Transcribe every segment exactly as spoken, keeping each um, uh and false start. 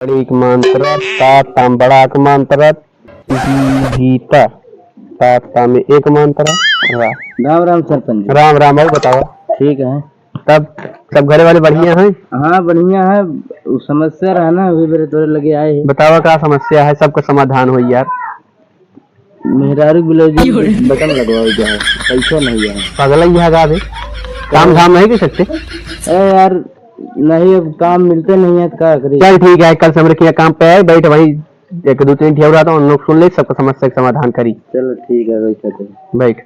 बड़ी एक मंत्र, ता ताम बड़ा एक मंत्र, जी जीता, ता ताम एक मंत्र। वाह। राम राम सरपंच जी। राम राम, और बतावा। ठीक है। तब सब घरे वाले बढ़िया हैं? हाँ, बढ़िया है। उ समस्या रहा ना, वही बेरे तोरे लगे आए हैं। बतावा का समस्या है, सबका समाधान होई यार। मेहरारू ब्लाउज में बटन लगवावे के है, पैसा नहीं है। पगला ही है का बे? काम धाम नहीं कर सकते? अरे यार, नहीं, अब काम मिलते नहीं है तो का करी? चल ठीक है, कल से हमरे किहाँ काम पे आए, बैठ भाई, एक दो तीन ठिया रहता, उन लोग सुन ले, सबका समस्या का समाधान करी। चलो ठीक है, बैठा तो। बैठ।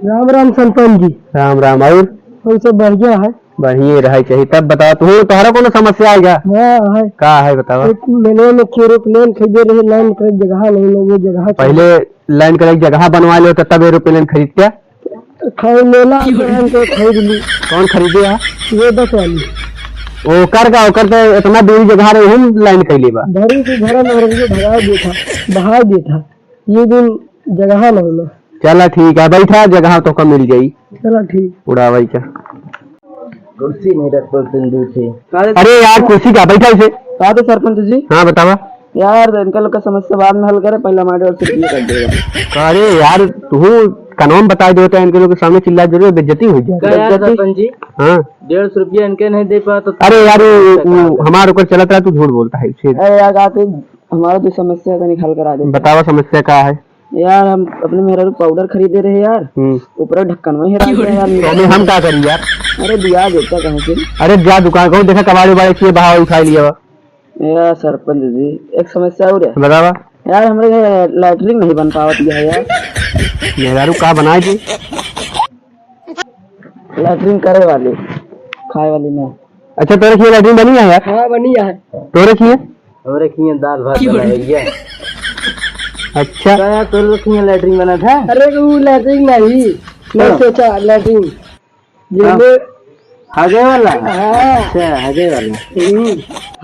राम राम सरपंच जी। राम राम। और? और सब बढ़िया है। बढ़िया रहे चाहिए। तब बताओ, तू, तोहरा कोनो समस्या आएगा? हाँ, है। का है, बतावा। एक महीने में के एरोप्लेन खरीदे रहे, लैंड करे जगह नहीं, नहीं, ये जगह चाहिए। पहले लैंड करे जगह बनवा लो, तो तब एरोप्लेन खरीद के। खरीद लेला, दुकान के खरीद ली। कौन खरीदे है? ये बस वाली। ओकर का, ओकर तो इतना दूरी जगह रहे, हम लैंड कैले बा। धरी से धरा में रख के भगा देता, बहा देता। ये दिन जगह नहीं ना। चला ठीक है, बैठा, जगह तो कम मिल जाई। चला ठीक। उड़ावाई का। कुर्सी नहीं रख पाते हैं, दूर से। अरे यार, कुर्सी का, बैठा इसे। का तो सरपंच जी? हाँ, बतावा। यार, इनका लोग का समस्या बाद में हल करे, पहले हमारे ओर से clear कर देगा। अरे यार, तू कानून बता देता है, इनके लोग के सामने चिल्ला जरूर, बेइज्जती हो जाए। का यार बेइज्जती? सरपंच जी? हाँ। डेढ़ सौ रुपया इनके नहीं दे पावा तो अरे यार, वो, वो हमारे ऊपर चलत रहा, तू झूठ बोलता है, फिर। अरे यार, का तू हमारा जो समस्या है, तनिक हल करा दे। बतावा, समस्या का है? यार, हम अपने मेहरारू पाउडर खरीदे रहे यार, हम्म। ऊपर ढक्कन में हेरा गया यार। तो हमें हम का करी यार? अरे, दिया देता कहाँ से? अरे, जा दुकान को देखा, कबाड़ी उबाड़ी किए, बहा उठा लिया बा। यार सरपंच जी, एक समस्या और है। बतावा। यार, हमरे घर लैट्रिन नहीं बन पावत है यार। मेहरारू का बनाए जी? लैट्रिन करे वाली, खाए वाली नहीं। अच्छा, तोरे किहाँ लैट्रिन बनी है यार? हाँ, बनी है। तोरे किहाँ? हमरे किहाँ दाल भात बना भैया। अच्छा। का यार, तोरे किहाँ लैट्रिन बना था? अरे, वो लैट्रिन नहीं, मैं हाँ। सोचा लैट्रिन। ये हाँ। ले। हगे वाला? हाँ। अच्छा, हगे वाला। हम्म,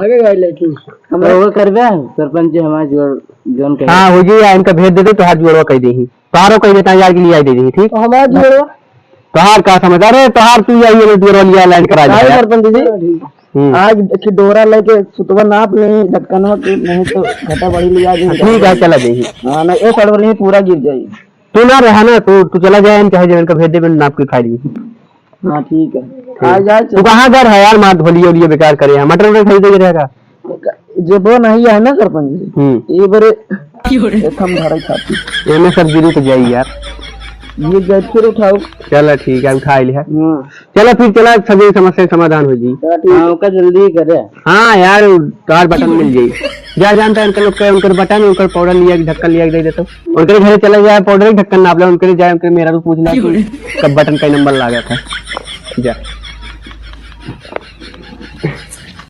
हगे वाला लैट्रिन। हम लोग करबे, सरपंच जी हमारे जोड़, जोन कहे। हाँ, हो जी, इनका भेज देते, तोहार जुड़वा कह देही। तोहारो कह देता यार, के लिए आई दे देही, ठीक? तो हमारा जुड़वा? तोहार का समझ? अरे, तोहार तू यही है, जुड़वा लिया, लाइन करा लिया। सरपंच जी, हम्म। आज एक डोरा लेके सुतवा नाप ले, ढक्कनवा के, नहीं तो घटा बढ़ी लिया जी। ठीक है, चला देही। हाँ, ना, ये साइड वाली पूरा गिर जाई। तू ना रहा ना, तू, तू चला जाए, हम चाहे जमीन का भेज दे, मैंने नाप के खा ली। हाँ, ठीक है। ठीक। आ जाए, तू कहाँ घर है यार, मार धोलिए उलिए बेकार करे हैं, मटर उटर खरीदे के रहेगा। जेबो नहीं है ना सरपंच जी। हम्म। ये बरे एक हम धरे खाती। एमे सब गिरी तो जाई यार। ये गए फिर उठाओ। चला ठीक है, उठा ले है। हाँ। चला फिर, चला, सब ये समस्या के समाधान हो जी। चला ठीक है। हाँ, ओका जल्दी ही करे। हाँ यार, तार बटन मिल जाई। जा जानता है उनका लोग का, उनकर बटन, उनकर पाउडर लिया के ढक्कन लिया के दे देता। उनके घरे चला जाए, पाउडर के ढक्कन नाप ले, उनके जाए, उनके मेहरारू पूछ ले कि कब बटन का नंबर लागा था। जा।